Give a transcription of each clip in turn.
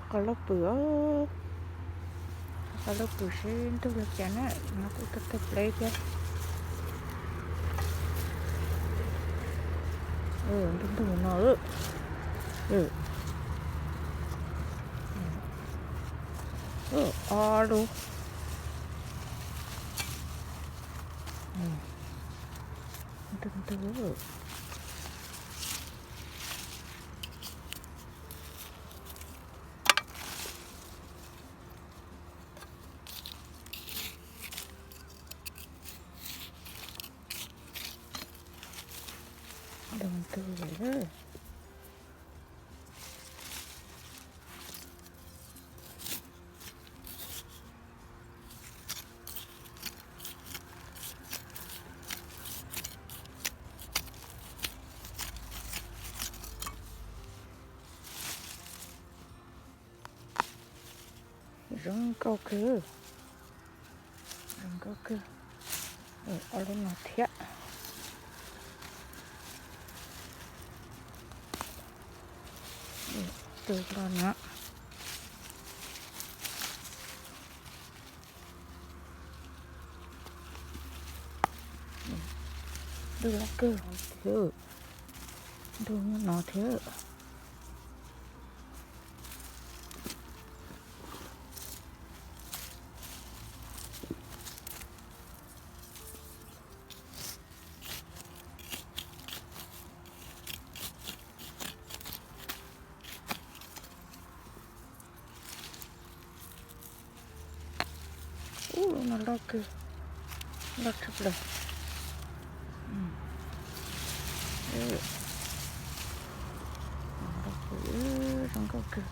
Qhov lauj pwm, qhov lauj pwm seb ntug li cas na, no kuj tawg tawg pleb thiab. Ntug ntug no, o lub, ntug ntug. Ntug ntug. Zoo nkauj kawg, zoo nkauj kawg. Ob lub no thiab. Tus los no. Ntug loj kawg thiab, ntug no thiab. Ub, lub no loj kawg, loj tshaj plaws. Loj kawg, zoo nkauj kawg.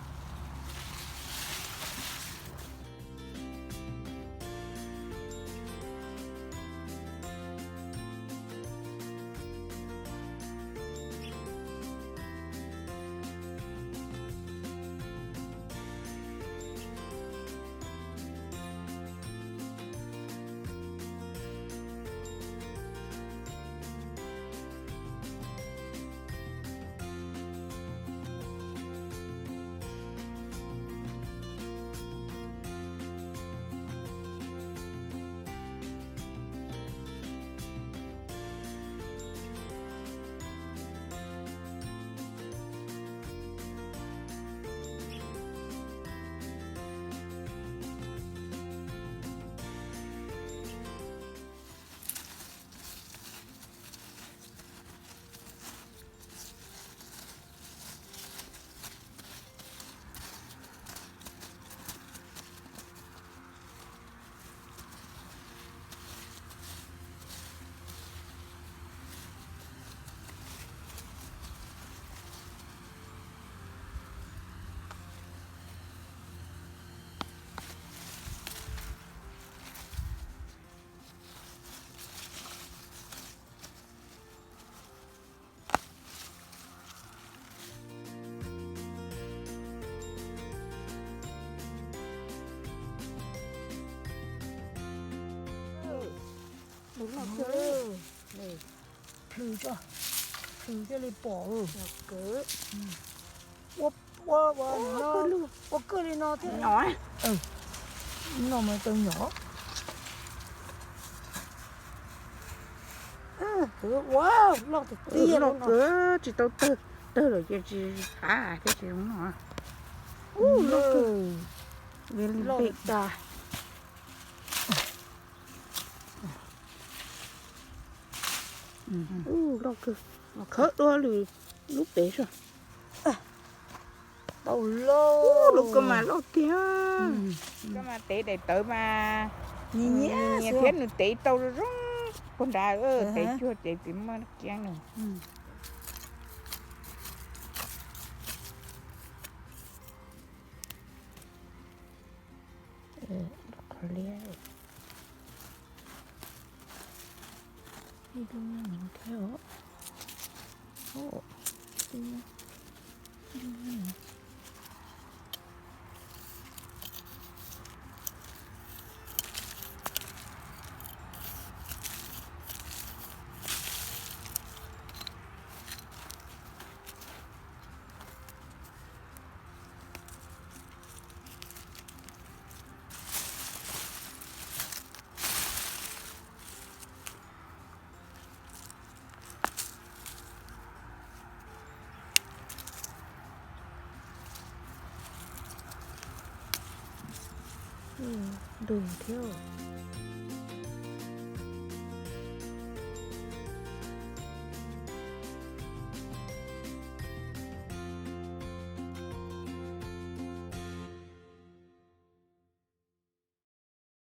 Plhws, plhws thiaj li pom. Ua, ua, ua, ua kwj li no thiab. Nyom. No mas tau nyom. Ua, loj tiag tiag, loj kawg, tsis tau tawg, tawg lawm ces tsis hav thiab tsis zoo no. Ub, loj kawg, li npem tas. Ub, loj kawg, khawb dua lwm lub pem soj. Tau loj. Lub koj mas loj tiag. Koj mas tev daim tawv mas nyias thiab nws tev tau zoo zoo puag nrad, tev cuag ces tsis muaj kiab nws. Qhov liab. Ib lub no thiab os. Ntuj thiab.